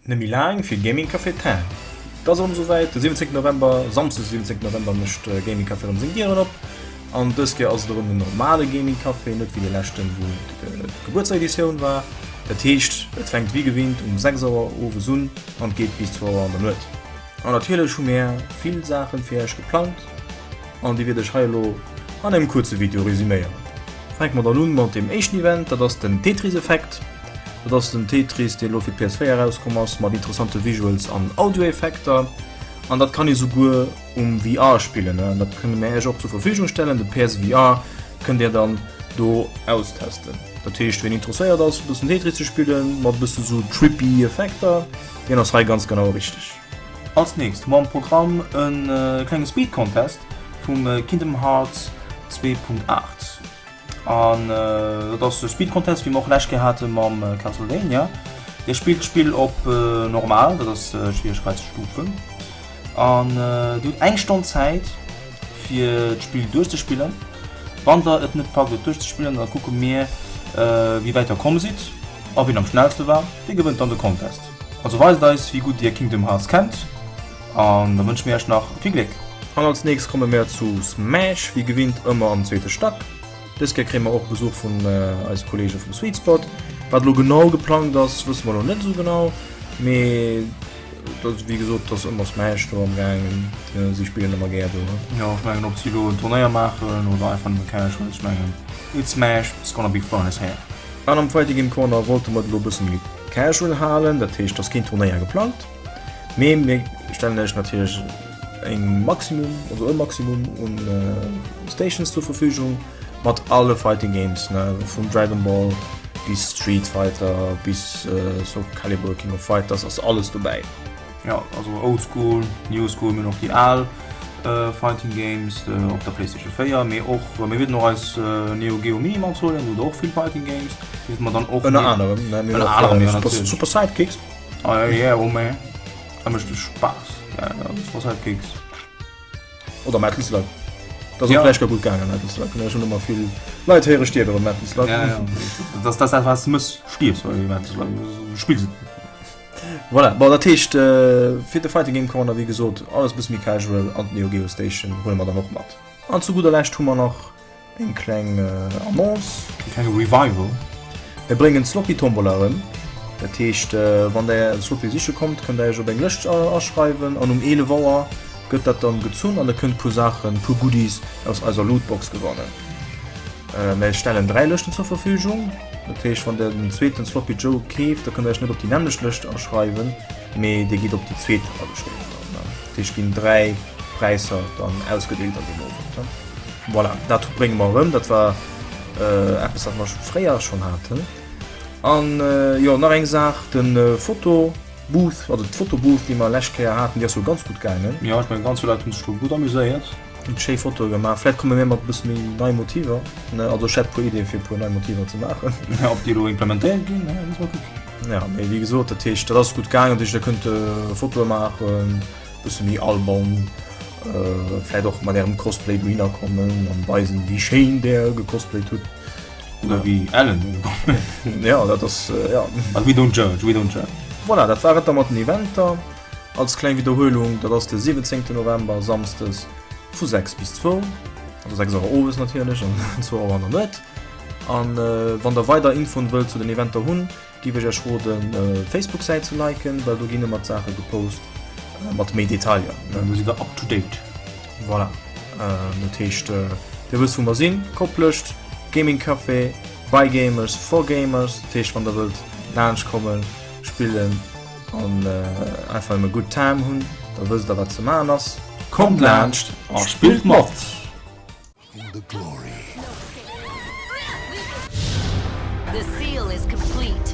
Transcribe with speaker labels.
Speaker 1: Net méi laang fir Gaming Café Tain. Et ass erëm esouwäit, de 17 November, Samsdes de 17 November mécht Gaming Café erëm seng Dieren op. An dës Kéier ass et erëm en normale Gaming Café, net wéi dee leschten, wou et d'Gebuertseditioun war. Dat heescht, et fänkt wéi gewinnt um 6 Auer owes un an et geet bis 2 Auer an der Nuet. An natierlech hu mär vill Saachen fir Iech geplangt an déi wäert ech hei elo an engem kuerze Video resüméieren. Fänke mer dann un mat deem éischten Event, dat ass den Tetris Effect. Dat ass den Tetris, deen elo fir d'PS4 erauskomm ass, mat interessante Visuals an Audioeffekter. An dat kann ee souguer um VR spillen. An dat kënne mär iech och zur Verfügung stellen. De PSVR kënnt dir dann do austesten. Dat heescht, wien interesséiert ass, e bëssen Tetris ze spillen, mat e bësse sou trippy Effekter, deen ass hei ganz genau richteg.
Speaker 2: Als nächst hu mer am Programm e klenge Speed Contest vum Kingdom Hearts 2.8. An dat ass e Speed Contest, wéi mer och lescht Kéier hate mam Castlevania. Dir spillt d'Spill op normal, dat ass Schwieregkeitsstufe. An Dir hutt eng Stonn Zäit fir d'Spill duerchzespillen. Wann der et net packt et duerchzespillen, da kucke mir wéi wäit der komm sidd a wien am schnellste war, dee gewënnt dann de Contest. Also weist eis wéi gutt dir Kingdom Hearts kennt an da wënsche mir iech nach vill Gléck.
Speaker 1: An als nächst komme mir zu Smash, wéi gewinnt ëmmer am zweete Stack. Dës Kéier kréie mer och Besuch vun eise Kollege vum Sweet Spot. Wat elo genau geplangt ass, wësse mer elo net esou genau, mee dat wéi gesot, et ass ëmmer Smash do am gaangen, si spillen ëmmer gär do.
Speaker 2: Jo, ech mengen ob si elo en Turnéier maachen oder einfach nëmme casual, ech mengen it's Smash, it's gonna be fun as hell.
Speaker 1: An am Fighting Game Corner wollte mer et elo e bësse méi casual halen, dat heescht, et ass keen Turnéier geplangt. Mee mir stellen iech natierlech eng Maximum, also e Maximum un Stations zur Verfügung mat alle Fighting Games, ne, vun Dragon Ball bis Street Fighter bis Soul Calibur, King of Fighters, ass alles dobäi.
Speaker 2: Jo, also Old School, New School, mir hunn och déi al Fighting Games op der Playstation 4, mee och mir bidden och eis Neo Geo Mini mat huelen, do hutt der och vill Fighting Games, déi mer dann och
Speaker 1: Ënner anerem, ne, mir hunn
Speaker 2: Ënner
Speaker 1: och
Speaker 2: anerem, jo,
Speaker 1: Super,
Speaker 2: natierlech.
Speaker 1: Super Sidekicks.
Speaker 2: Ah yeah, oh man. Dat mécht de Spaass. Ja, ja, Super Sidekicks.
Speaker 1: Oder Metal Slug. Dat ass och
Speaker 2: Ja.
Speaker 1: vläicht gutt gaangen, Metal Slug. Ech hunn ëmmer vill Leit héiere stierwe beim Metal Slug.
Speaker 2: Ja, ja. Dat ass dat, wat s de mëss. Stierfs bei Metal Slug. Du spills et net.
Speaker 1: Voilà, bon, dat heescht, äh, fir de Fighting Game Corner, wéi gesot, alles bësse méi casual an d'Neo Geo Station huele mer dann och mat. An zu gudder Lescht hu mer nach Eng kleng Annonce.
Speaker 2: E klenge Revival.
Speaker 1: Mir bréngen d'Sloppy Tombola erëm. Dat heescht, wann der Sloppy siche kommt, kënnt der iech op eng Lëscht aschreiwen an um 11 Auer gëtt dat dann gezunn an der kënnt puer Saachen, puer Goodies aus eiser Lootbox gewannen. Mir stellen 3 Lëschten zur Verfügung. Dat heescht, wann der den zweeten Sloppy Joe keeft, da kënnt der iech net op déi nämmlecht Lëscht aschreiwen, mee dir gitt op déi zweet ageschriwwen dann. Dat heescht, ginn 3 Präisser dann ausgedeelt an deem Owend. Voilà, dat brénge mer erëm. Dat war eppes, wat mer fréier schonn haten. An jo, nach eng Saach, de Fotobooth, also d'Fotobooth, déi mer lescht Kéier haten, déi ass jo ganz gutt gaangen.
Speaker 2: Jo, ech mengen, ganz vill Leit hunn sech do gutt amuséiert.
Speaker 1: Hunn schéi Fotoe gemaach. Vläicht komme mir mat e bësse méi neie Motiver, ne? Also ech hätt e puer Iddien, fir e puer nei Motiver ze maachen.
Speaker 2: Ob déi elo implementéiert ginn, ne, muss mer kucken.
Speaker 1: Ja, mee wéi gesot, dat heescht, dat ass gutt gaangen. Dat heescht, der kënnt Fotoe maachen. Bësse méi albern, vläit och mat ärem Cosplay dohinner kommen an weisen wéi schéin där gecosplayt hutt.
Speaker 2: Oder wéi ellen der gecosplayt.
Speaker 1: Jo, dat ass, jo.
Speaker 2: But we don't judge, we don't judge.
Speaker 1: Voilà, dat war et da mat den Eventer. Als kleng Widderhuelung, dat ass de 17 November, Samsdes vu 6 bis 2, also 6 Auer owes natierlech an 2 Auer an der Nuet. An wann der weider Infoen wëllt zu den Eventer hunn, Giff ech iech roden Facebook Säit ze liken, well do ginn ëmmer d'Saache gepost mat méi Detailer.
Speaker 2: Do sidd der up to date.
Speaker 1: Voilà, dat heescht dir wësst wou mer sinn, Koplescht, Gaming Café, by Gamers for Gamers. Dat heescht wann der wëllt laanscht kommen, spillen an einfach nëmme good time hunn, da wësst der wat ze maachen ass.
Speaker 2: Kommt laanscht a spillt mat!
Speaker 3: In the glory.
Speaker 4: The seal is complete.